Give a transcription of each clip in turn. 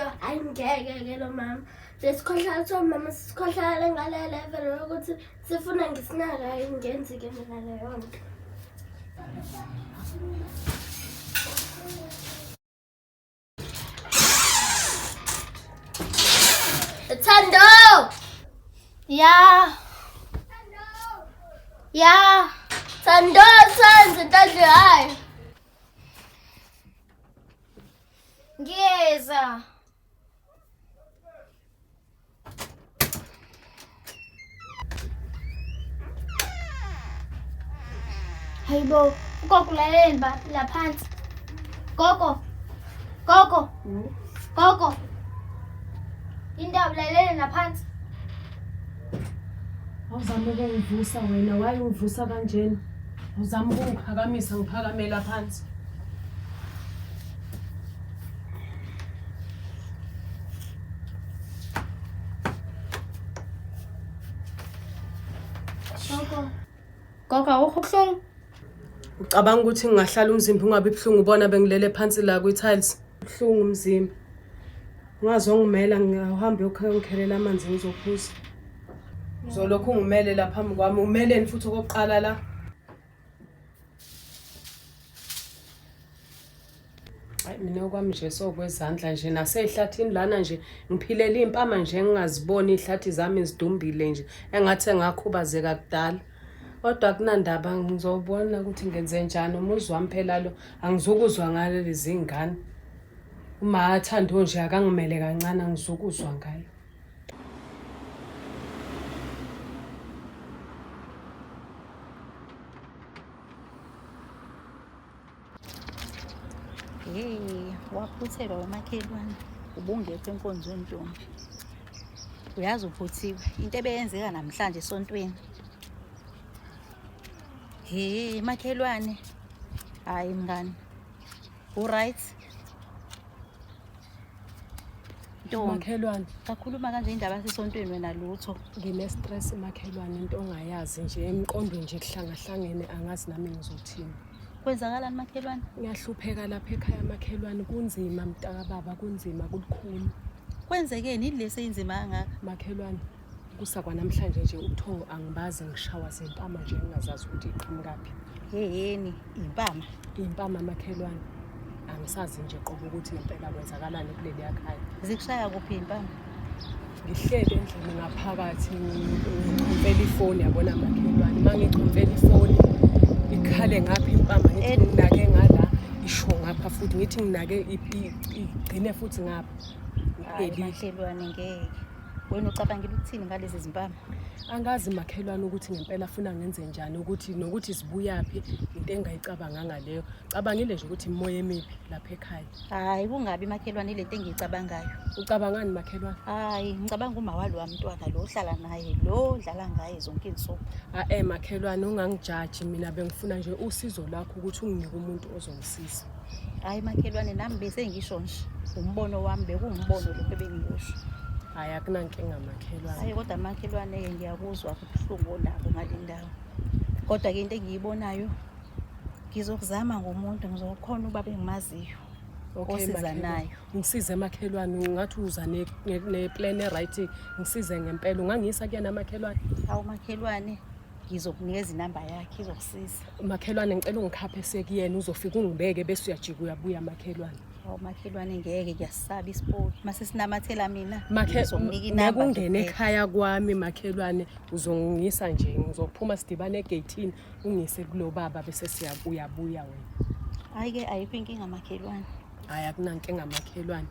Yo, hayi ngeke-ke lo mama. Lesikhohlakala somama sikhohlakale ngale level yokuthi sifuna ngisinake, hayi ngenzi-ke mina leyo nto. Thando! Ya. Ya. Thando, senze into adliwayo. Ngiyeza. Hayibo, ugogo ulaleleni ba la phansi. Gogo. Gogo. Gogo. Indaba ulaleleni la phansi. Awuzama ukungivusa wena, why ungivusa kanjena? Awuzama ukungiphakamisa ngiphakamela phansi. Gogo. Gogo awukho buhlungu? Ucabanga ukuthi ngingahlala umzimba ungabi buhlungu ubona bengilele phansi la kwi-tiles? Buhlungu umzimba. Ungazongimela ngihamba uyongikhelela amanzi ngizophuza. Uzolokhu ungimele la phambi kwami, umeleni futhi okokuqala la? Hayi mina okwami nje sokwezandla nje nasey'hlathini lana nje ngiphilela iy'mpama nje engingaziboni iy'hlathi zami zidumbile nje engathi engakhubazeka kudala. Kodwa akunandaba ngizobona ukuthi ngenze njani umuzi wami phela lo angizukuzwa ngalezi ngane. Uma athando nje akangimele kancane angizukuzwa ngayo. Hey, waphuthelwa umakhelwane. Ubungekho enkonzweni ntombi. Uyazi uphuthiwe. Into ebeyenzeka namhlanje esontweni. Hey, makhelwane. Hayi mngani. U right? Ntombi, Makhelwane kakhuluma kanje indaba yasesontweni wena lutho. ngine-stress makhelwane into ongayazi nje emqondweni nje kuhlangahlangene angazi nami ngizothini. Kwenzakalani makhelwane? Ngiyahlupheka lapha ekhaya makhelwane kunzima mntakababa kunzima kulukhuni. Kwenzekeni yini lesi eyinzima kangaka? Makhelwane kusa kwanamhlanje nje ubuthongo angibazi ngishawa zimpama nje engingazazi ukuthi iqhamukaphi. Yeheni, impama. Impama makhelwane angisazi nje qobo ukuthi ngempela kwenzakalani kuleliya khaya. Zikushaya kuphi impama? Ngihleli endlini ngaphakathi ngichomfela ifoni yabona makhelwane. Uma ngichomfela ifoni ikhale ngapha impama ngithi nginake ngala isho ngapha futhi ngithi nginake igcine futhi ngapha. Hayi Ngiphelile. makhelwane ngeke. Wena ucabangela ukuthini ngalezi zimpama? Angazi makhelwane ukuthi ngempela funa ngenze njani ukuthi nokuthi zibuyaphi into engayicabanganga leyo. Cabangile nje ukuthi imoya emibi lapha ekhaya. Hayi kungabi makhelwane lento engiyicabangayo. Ucabangani makhelwane? Hayi ngicabanga uma walo mntwana lo ohlala naye lo odlala ngaye zonke izinsuku. A-e makhelwane ungangijaji mina bengifuna nje usizo lwakho ukuthi unginike umuntu ozongisiza. Hayi makhelwane nami bese ngisho nje umbono wami bekuwumbono lokho ebengikusho. Hhayi akunankinga makhelwane. Hayi kodwa makhelwane ke ngiyakuzwa ubuhlungu onabo ngale ndawo. Kodwa ke into engiyibonayo ngizokuzama ngomuntu ngizokhona ubaba engimaziyo Okay, osizanayo. makhelwane. Ngisize makhelwane ungathi uza ne-plan e-right ngisize ngempela ungangiyisa kuyena makhelwane. Hawu makhelwane ngizokunikeza inamba yakhe izokusiza. Makhelwane ngicela ungikhaphe sekuyena uzofika ungibeke bese uyajika uyabuya makhelwane. Hawu makhelwane ngeke ngiyasaba isipoki. Mase sinamathela mina Makhe ngizokunika inamba ngeke ungene nje kuphela. ekhaya kwami makhelwane uzongisa nje ngizophuma sidibane egeyithini ungise kulo baba bese siya uyabuya wena. Hayi ke ayikho inkinga makhelwane. Hhayi akunankinga makhelwane.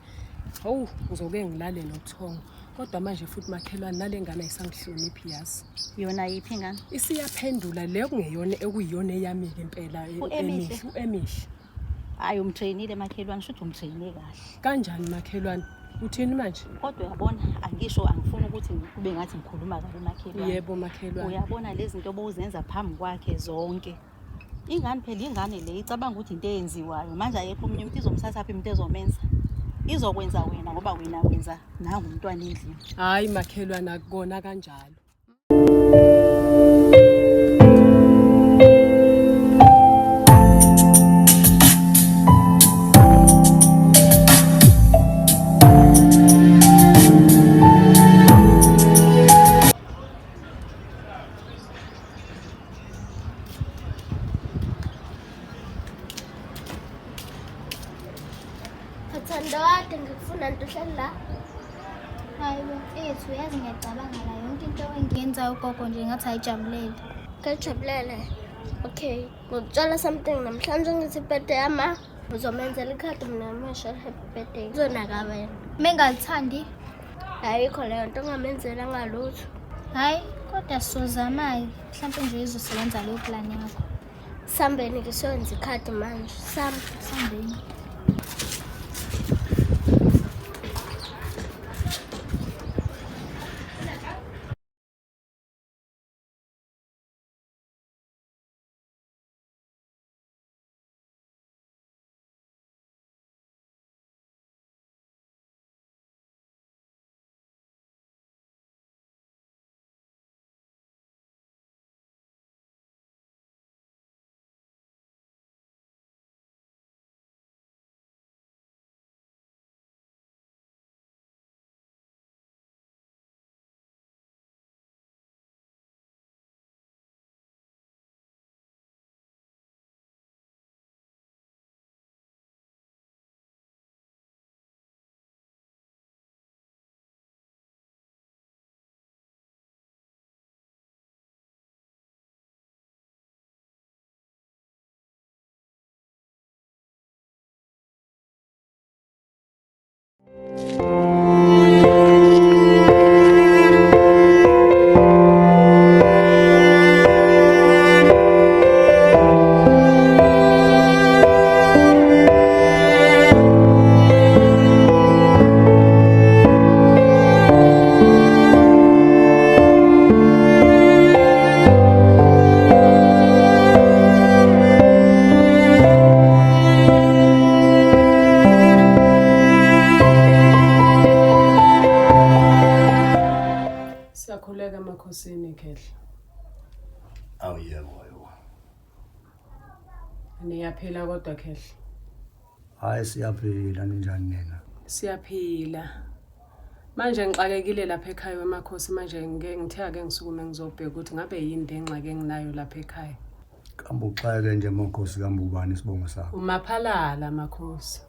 Hawu ngizoke ngilale nobuthongo. Kodwa manje futhi makhelwane nale ngane ayisangihloniphi yazi. Yona yiphi ingane? Isiyaphendula le kungeyona ekuyiyona eyami-ke impela U-Emihle? Emihle, u-Emihle. Hayi umtrainile makhelwane shuthi umtraine kahle. Kanjani makhelwane? Uthini manje? Kodwa uyabona angisho angifuni ukuthi kube ngathi ngikhuluma kabi makhelwane. Yebo makhelwane. Uyabona lezi zinto obowuzenza phambi kwakhe zonke. Ingane phela ingane le icabanga ukuthi into eyenziwayo manje ayekho omunye umuntu izomthatha phi umuntu ezomenza. Izokwenza wena ngoba wena wenza nangu umntwana endlini. Hhayi makhelwane akukona kanjalo. Thando kade ngikufuna nto uhleli la. Hayi bo, mfethu uyazi ngiyacabanga la yonke into engiyenzayo ugogo nje ngathi ayijabulele. Ngijabulele. Okay, ngikutshela something namhlanje ngithi birthday yama uzomenzela ikhadi mina ngisho happy birthday. Uzonaka wena. Mengalithandi. Ayikho leyo nto ongamenzela ngalutho. Hayi, kodwa sizozama-ke. Mhlampe nje izosebenza leyo plan yakho. Sambeni ke siyowenza ikhadi manje. Sambe. Sambeni. Siyakhuleka emakhosini Khehla. Awu yebo yebo. Niyaphila kodwa Khehla. Hayi siyaphila ninjani nina? Siyaphila. Manje ngixakekile lapha ekhaya wemakhosi manje ngike ngithe ake ngisukume ngizobheka ukuthi ngabe yini le ngxaki enginayo lapha ekhaya. Kambe uxake nje makhosi kambe ubani isibongo sakho? Umaphalala makhosi.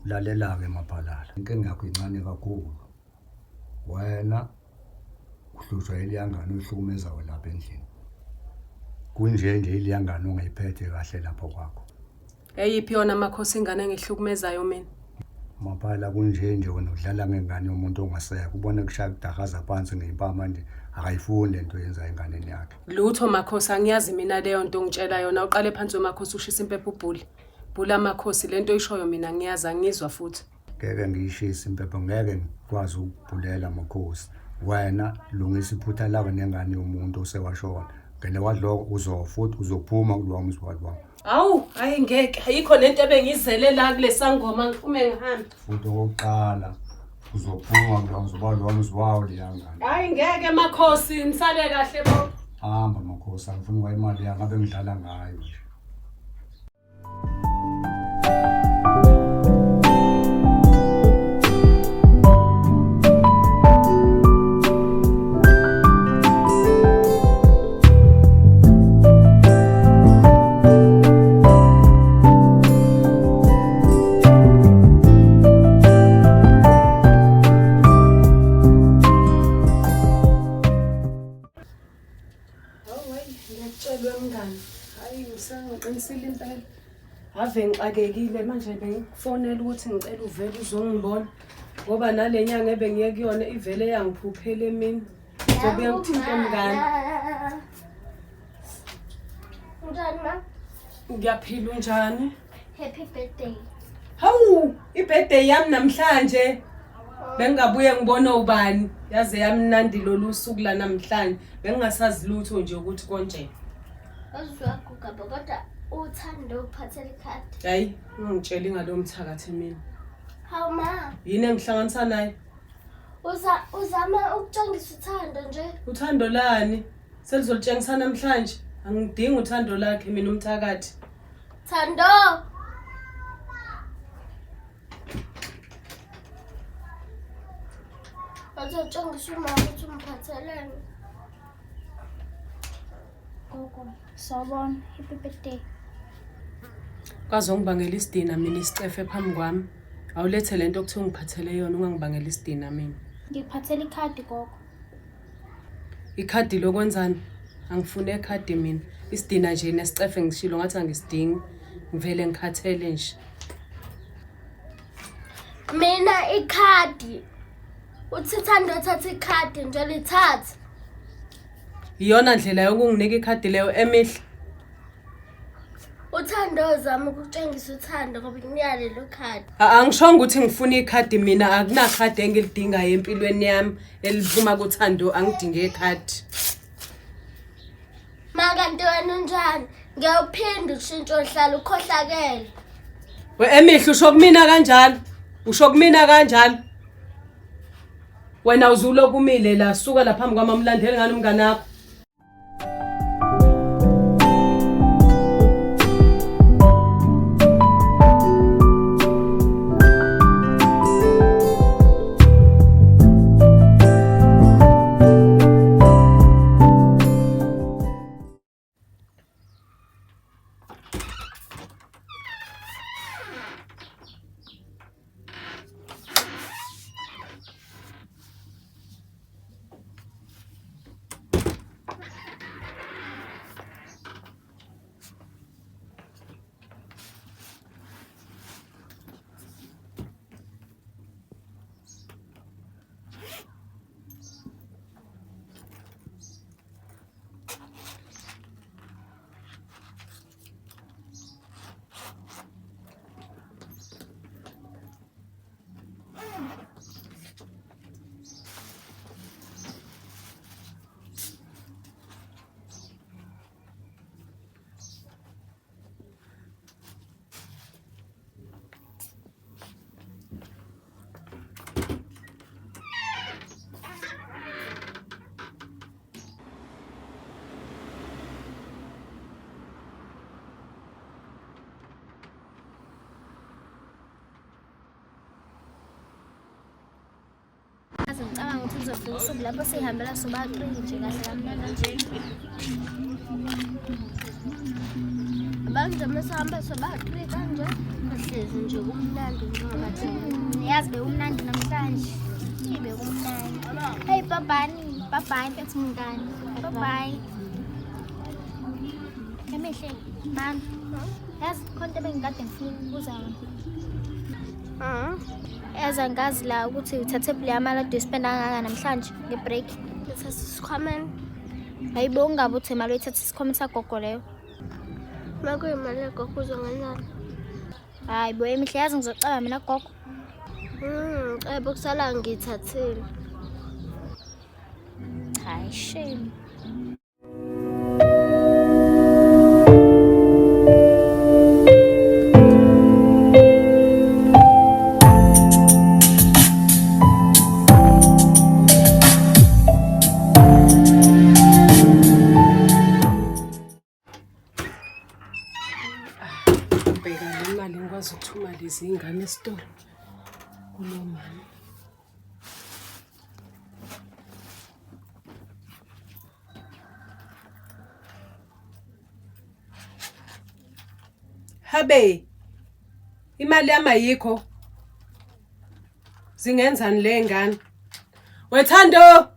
Lalela-ke maphalala. Inkinga yakho incane kakhulu. Wena uhlushwa iliyangane oyihlukumezayo lapha endlini. Kunje nje iliyangane ongayiphethe kahle lapho kwakho. Eyiphi yona makhosi ingane engihlukumezayo mina? Maphala kunje nje wena udlala ngengane yomuntu ongasekho. Ubone kushaya kudakaza phansi ngempama nje akayifuni lento oyenzayo enganeni yakhe. Lutho makhosi angiyazi mina leyo nto ongitshela yona. Uqale phansi wemakhosi ushisa impepho ubhule. Bhula makhosi lento oyishoyo mina ngiyazi angizwa futhi. Ngeke ngiyishise impepho, ngeke ngikwazi ukubhulela makhosi. Wena lungisa iphutha lakho nengane yomuntu osewashona. Ngene wadloko uzofa futhi uzophuma kulowa muzi wami. Hawu, hayi ngeke. Ayikho lento ebengizele la kulesangoma ngiphume ngihambe. Futhi okokuqala uzophuma kulowa muzi walo muzi wawo leya ngane. Hayi ngeke makhosi, nisale kahle bo. Hamba makhosi, angifuni kwa imali yami ngabe ngidlala ngayo nje. Hawu hayi, ngiyakutshelwa mngani. Hayi ngisengiqinisile impela. Ave ngixakekile manje bengikufonela ukuthi ngicela uvele uzongibona. Ngoba nale nyanga ebengiye kuyona ivele yangiphuphela emini. Ngizobuye ngikuthinte mngani. Unjani ma? Ngiyaphila unjani? Happy birthday. Hawu, i-birthday yami namhlanje. Bengingabuye ngibone ubani. Yaze yamnandi lolu suku la namhlanje. Bengingasazi lutho nje ukuthi konje. Waziwaguga bo kodwa uthando ukuphathela ikhadi. Hayi, ungitsheli ngalo mthakathi mina. Hawu ma, Yini engihlanganisa naye? uzama ukutshengisa uthando nje. Uthando lani? Selizolitshengisa namhlanje. Angidingi uthando lakhe mina umthakathi. Thando! Uzotshengisa umama ukuthi umphatheleni. Gogo, sawubona. Happy birthday. Kwazongibangela isidina mina isicefe phambi kwami. Awulethe lento okuthiwa ungiphathele yona ungangibangela isidina mina. Ngikuphathele ikhadi gogo. Ikhadi lokwenzani? Angifune ekhadi mina. Isidina nje nesicefe ngishilo ngathi angisidingi. Ngivele ngikhathele nje. Mina ikhadi. Uthi Thando thatha ikhadi nje lithatha. Iyona ndlela yokunginika ikhadi leyo emihle. Uthando zama ukutshengisa uthando ngoba kunika lelo khadi. Angishongo ukuthi ngifuna ikhadi mina akunakhadi engilidingayo empilweni yami eliphuma kuthando angidinge ikhadi. Ma kanti wena unjani? Ngiyawuphinda ushintsho ohlala ukhohlakele. We Emihle usho kumina kanjalo. Usho kumina kanjalo. Wena uzuloku umile la suka la phambi kwami umlandeli ngani umngane wakho. Aze ngicabanga ukuthi kuzofika usuku lapho sihambela soba-three nje kahle kamnandi nje. Abantu mesihamba soba-three kanje bahlezi nje kumnandi njengoba thina. Yazi bekumnandi namhlanje. Eyi bekumnandi. Hey babani, bye-bye mfethu mngani. Bye-bye. Emihle, mama. Yazi khona into ebengikade ngifuna ukubuza yona. Yazi angazi la ukuthi uthathe le mali ade uyispenda kangaka namhlanje nge-break. Ngithatha isikhwameni. Hayibo ungabe uthi imali uyithatha isikhwameni sagogo leyo. Uma kuyimali kagogo uzongenzani? Hayi bo Emihle yazi ngizoceba mina gogo. Cebo kusala ngiyithathile. Cha shame. Bheka le mali ngikwazi ukuthuma lezi ngane esitolo kulo mama. Habe. Imali yami ayikho. Zingenzani le ngane? Wethando.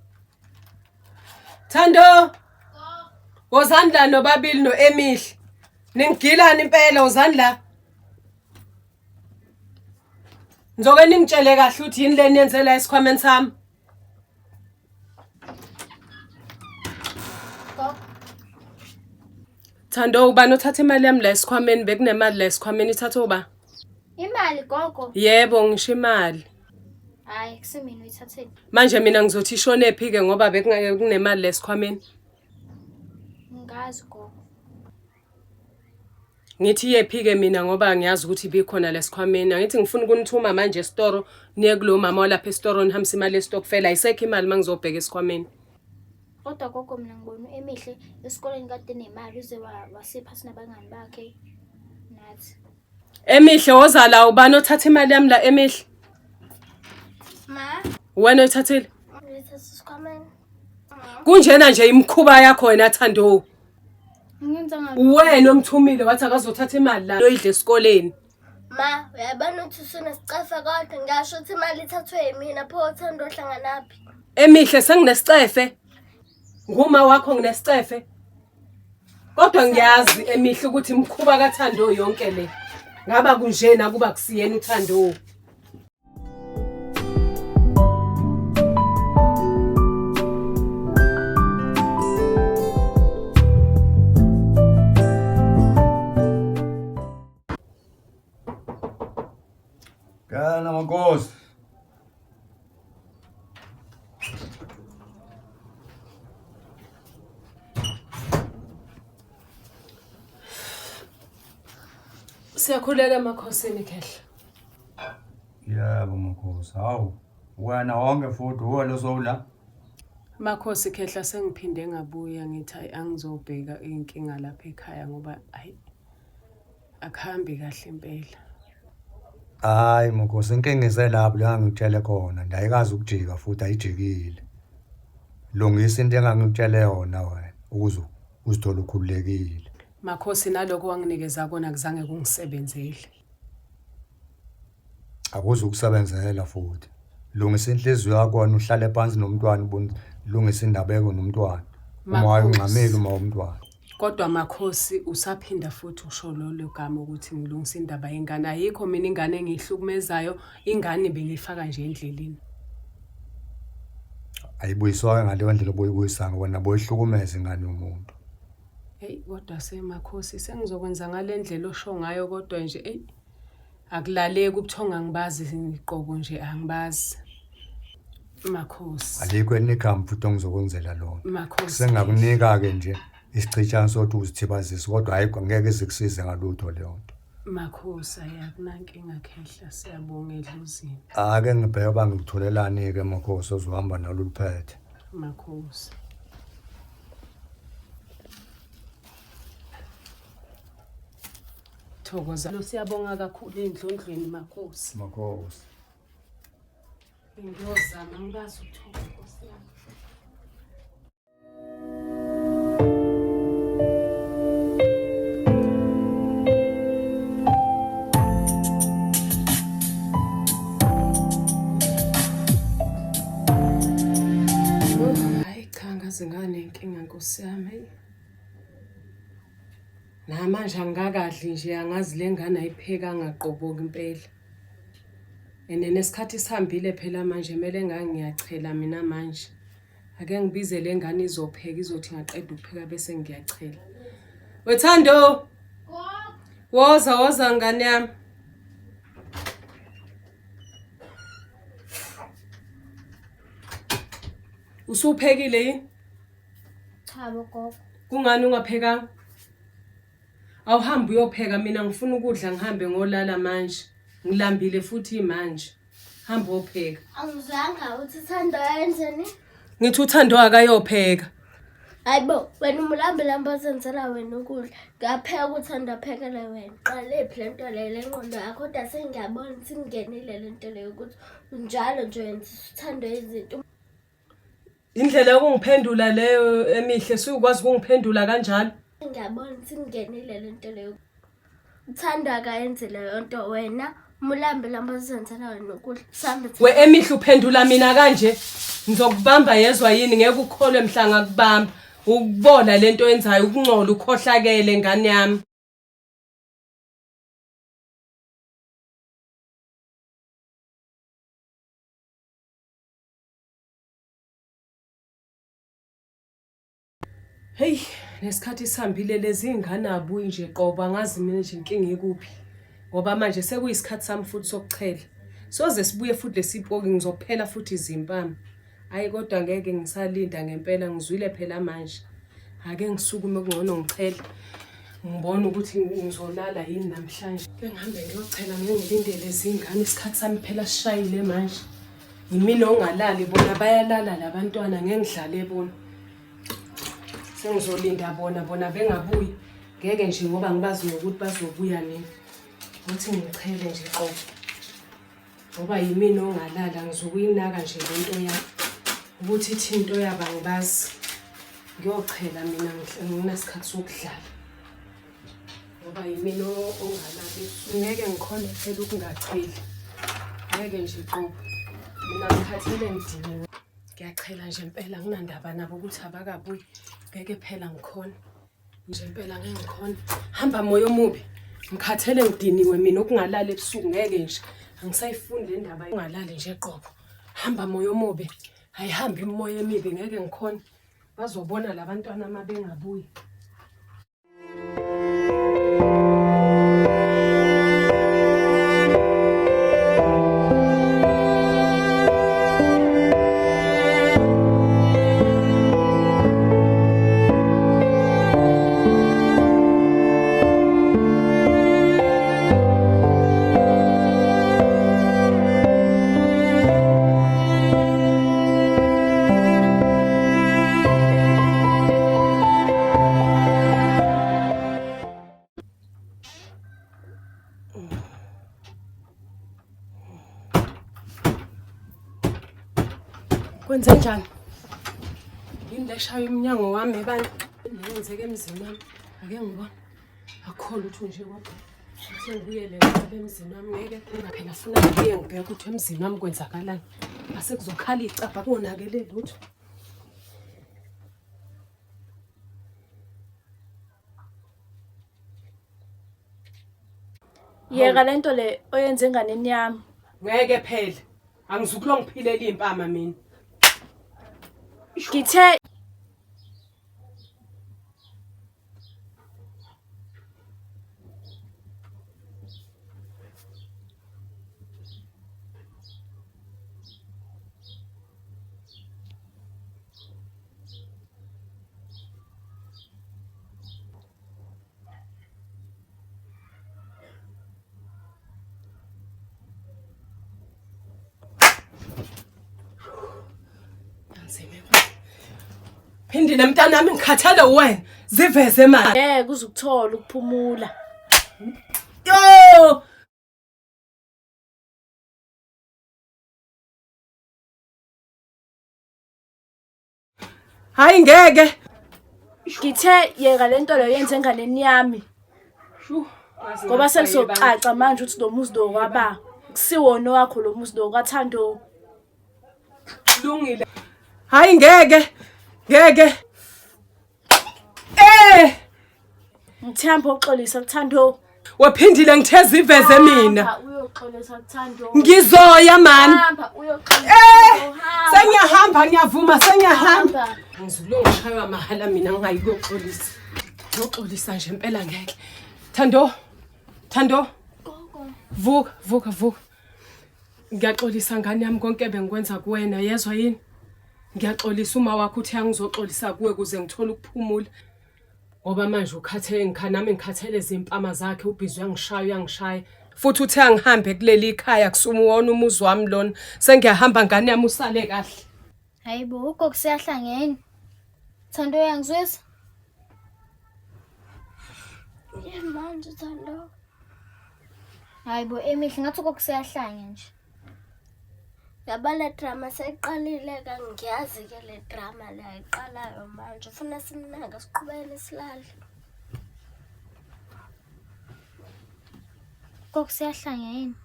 Thando. Wozani la nobabili noEmihle. Ningigilani impela wozani la. Ngizoke ningitshele kahle ukuthi yini le niyenzela esikhwameni sami. Gogo, Thando ubani othatha imali yami la esikhwameni bekunemali la esikhwameni ithathwe uba? imali gogo. Yebo ngisho imali. Hayi kusemina uyithathele. Manje mina ngizothi ishone phi ke ngoba bekungeke kunemali la esikhwameni. Ngazi gogo. Ngithi iyephi ke mina ngoba ngiyazi ukuthi ibikhona la esikhwameni. Angithi ngifuna ukunithuma manje esitoro niye kulo mama walapha esitoro nihambise imali yesitokfela. Ayisekho imali mangizobheka esikhwameni. Kodwa gogo mina ngibona u-Emihle esikoleni kade nemali uze wasipha sinabangani bakhe nathi. Emihle woza la ubani othatha imali yami la Emihle? Ma, Wena oyithathile? ngithatha isikhwameni. Kunjena nje imikhuba yakho wena Thando. Ngenza Wena omthumile wathi akazothatha imali la oyidla esikoleni. Ma, uyabona ukuthi usunesicefe kodwa ngisho ukuthi imali ithathwe yimina pho uthando ohlanganaphi. Emihle senginesicefe. Nguma wakho nginesicefe. Kodwa ngiyazi emihle ukuthi imkhuba kaThando yonke le. Ngaba kunjena kuba kusiyena uThando. Ngena Makhosi. Siyakhuleka emakhosini khehla. Yebo Makhosi. Hawu, wena wonke futhi uwe lo sowula. Makhosi khehla sengiphinde ngabuya ngithi hayi angizobheka iy'nkinga lapha ekhaya ngoba hayi akuhambi kahle impela. Hayi Makhosi, inkinga iselapho la ngikutshele khona. Nje ayikazi ukujika futhi ayijikile. Lungisa into engangikutshele yona wena ukuze uzithole ukhululekile. Makhosi nalokho wanginikeza kona akuzange kungisebenzele. Akuzukusebenzela futhi. Lungisa inhliziyo yakho wena uhlale phansi nomntwana lungisa indaba yakho nomntwana. Uma Makhosi. ungxamile uma umntwana. Kodwa Makhosi usaphinda futhi usho lolo gama ukuthi ngilungisa indaba yengane. Ayikho mina ingane engiyihlukumezayo, ingane bengiyifaka nje endleleni. Ayibuyiswa ngaleyo ndlela obuyibuyisa wena boyihlukumeza ingane yomuntu. Eyi kodwa semakhosi sengizokwenza ngale ndlela osho ngayo kodwa nje eyi akulaleki ubuthongo angibazi ngiqobo nje angibazi. Makhosi. Alikho elinye ikhambi futhi ongizokwenzela lona. Makhosi. Sengakunika ke nje isichitshana sokuthi uzithibazise kodwa hayi ngeke izikusize ngalutho leyo nto. Makhosi ayi akunankinga khehla siyabonga edlozini. Ake ngibheke uba ngikutholelani-ke Makhosi ozohamba nalo uliphethe. Makhosi. Thokoza. Lo siyabonga kakhulu endlondlweni Makhosi. Makhosi. Ngiyozama ngibazi ukuthola Nkosi yami. Hayi cha ngaze nganenkinga Nkosi yami. Heyi. Namanje angikakadli nje angazi le ngane ayiphekanga qobo impela. And nesikhathi sihambile phela manje kumele ngangiyachela mina manje. Ake ngibize le ngane izopheka izothi ngaqeda ukupheka bese ngiyachela. Wethando! Woza woza ngane yami. Usuphekile yini? Cha bo gogo. Kungani ungaphekanga? Awuhambe uyopheka mina ngifuna ukudla ngihambe ngolala manje. Ngilambile futhi manje. Hamba uyopheka. Angizwanga uthi Thando yenzeni? Ngithi uThando akayopheka. Hayibo, wena umulambi lambo ozenzela wena ukudla. Ngapheka uThando aphekele wena. Qalephi le nto leyo le ngqondo yakho kodwa sengiyabona ukuthi ingenile le nto leyo ukuthi njalo nje wenzisa uThando izinto. Indlela yokungiphendula leyo emihle suyukwazi ukungiphendula kanjalo. Ngiyabona ukuthi ingenile le nto leyo. Uthando akayenzi leyo nto wena umulambi lambo ozenzela wena ukudla. Sambe We emihle uphendula mina kanje. Ngizokubamba yezwa yini ngeke ukholwe mhla ngakubamba. Ukubola lento oyenzayo ukungcola ukhohlakele ngane yami. Hey, nesikhathi sihambile lezi ngane abuyi nje qobo angazi mina nje inkinga ikuphi. Ngoba manje sekuyisikhathi sami futhi sokuchela. Soze sibuye futhi lesipoki ngizophela futhi izimpama. Hayi kodwa ngeke ngisalinda ngempela ngizwile phela manje. Ake ngisukume kungcono ngichele. Ngibona ukuthi ngizolala yini namhlanje. Ke ngihambe ngiyochela ngeke ngilindele izingane isikhathi sami phela sishayile manje. Yimina ongalali bona bayalala labantwana ngeke ngidlale bona. Sengizolinda bona bona bengabuyi. Ngeke nje ngoba ngibazi nokuthi bazobuya nini. Uthi ngichele nje qobo. Ngoba yimina ongalala ngizokuyinaka nje le nto yami. Ukuthi ithi into yabo angibazi. Ngiyochela mina nginasikhathi sokudlala. Ngoba yimina ongalali. Ngeke ngikhone phela ukungacheli. Ngeke nje qobo. Mina ngikhathele ngidiniwe. Ngiyachela nje impela nginandaba nabo ukuthi abakabuyi. Ngeke phela ngikhone. Nje impela ngeke ngikhone. Hamba moya omubi. Ngikhathele ngidiniwe mina ukungalali ebusuku ngeke nje. Angisayifuni le ndaba ungalali nje qobo. Hamba moya omubi. Ayihambi imimoya emibi ngeke ngikhone. Bazobona labantwana uma bengabuyi. Kwenze njani? Yini leshaya umnyango wami ebani? Neyenzeka emzini wami. Ake ngibone. Akukho lutho nje kodwa. Sengibuyele lapha emzini wami ngeke phela funa ngibuye ngibheke ukuthi emzini wami kwenzakalani. Ase kuzokhala icabha kungonakele lutho. Yeka lento le oyenze enganeni yami. Ngeke phela. Angizukulongiphilela impama mina. Ngithe Phindile mntanami ngikhathele wena. Ziveze manje. Ngeke uzukuthola ukuphumula. Yo! Hayi ngeke. Ngithe yeka lento leyo yenze enganeni yami. Ngoba sekuzocaca manje ukuthi lo muzi lo kwaba kusiwona owakho lo muzi lo kwaThando. Lungile. Hayi ngeke. Ngeke. Eh! Ngithemba uxolisa kuThando. Waphindile ngithe ziveze mina. Hamba uyoxolisa kuThando. Ngizoya mani. Hamba uyoxolisa. Eh! Hamba. Sengiyahamba ngiyavuma sengiyahamba. Hamba. Ngizulongishaywa mahhala mina ngingayi kuyoxolisa. Ngiyoxolisa nje impela ngeke. Thando. Thando. Gogo. Vuka, vuka, vuka. Ngiyaxolisa ngane yami konke bengikwenza kuwena, yezwa yini? Ngiyaxolisa uma wakho uthe angizoxolisa kuwe kuze ngithole ukuphumula. Ngoba manje ukhathele ngikha nami ngikhathele izimpama zakhe ubhizi uyangishaya uyangishaya. Futhi uthe angihambe kuleli khaya kusumuwona umuzi wami lona. Sengiyahamba ngane yami usale kahle. Hayibo, ugogo siyahlangene. Thando uyangizwisa? Yini manje Thando? Hayibo Emihle ngathi ugogo siyahlanya nje. Yaba le drama seyiqalile ke ngiyazi ke le drama le ayiqalayo manje. Ufuna simnake siqhubeke silale. Gogo siyahlanya yini?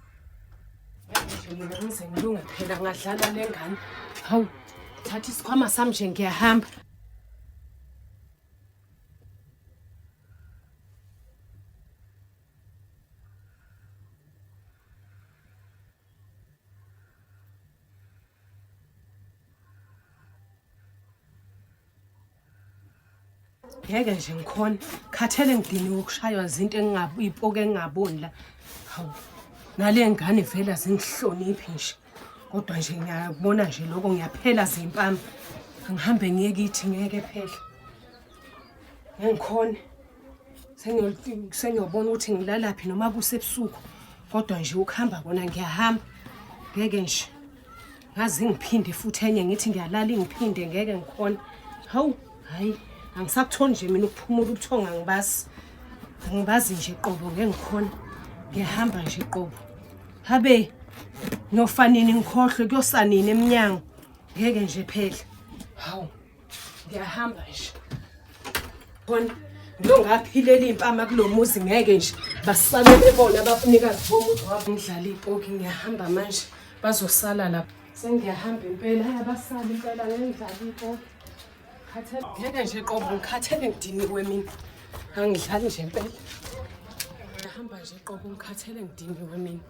Nje mina ngize ngilunge phela ngadlala le ngane. Hawu, thatha isikhwama sami nje ngiyahamba. Ngeke nje ngikhona. Khathele ngidiniwe ukushaywa izinto engingabi ipoke engingaboni la. Hawu. Nale ngane vele azingihloniphi nje. Kodwa nje ngiyabona nje lokho ngiyaphela zimpama. Angihambe ngiye kithi ngeke phela. Ngeke ngikhone. Sengiyobona ukuthi ngilalaphi noma kusebusuku. Kodwa nje ukuhamba kona ngiyahamba. Ngeke nje. Ngaze ngiphinde futhi enye ngithi ngiyalala ngiphinde ngeke ngikhona. Hawu, hayi angisakutholi nje mina ukuphumula ubuthongo angibazi. Angibazi nje qobo ngeke ngikhona. Ngiyahamba nje qobo. Habe ngiyofanini ngikhohlwe kuyosanini emnyango. Ngeke nje phela. Hawu. Ngiyahamba nje. Khona Ngilongaphilela iy'mpama kulo muzi ngeke nje basale bebona abafunikazi bomuzi wabo. Ngidlala iy'poki ngiyahamba manje bazosala lapha. Sengiyahamba impela, hhayi abasali impela ngeke ngidlale iy'poki. Khathele ngeke nje qobo ngikhathele ngidiniwe mina. Angidlali nje impela. Ngiyahamba nje qobo ngikhathele ngidiniwe mina.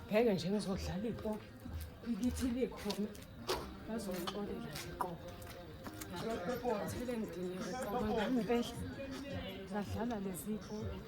Ngeke nje ngizodlala iy'poki. Ikithi likhona bazongixolela nje qobo. Ngikhathele ngidiniwe qobo ngihamba impela. Ngadlala lezi iy'poki.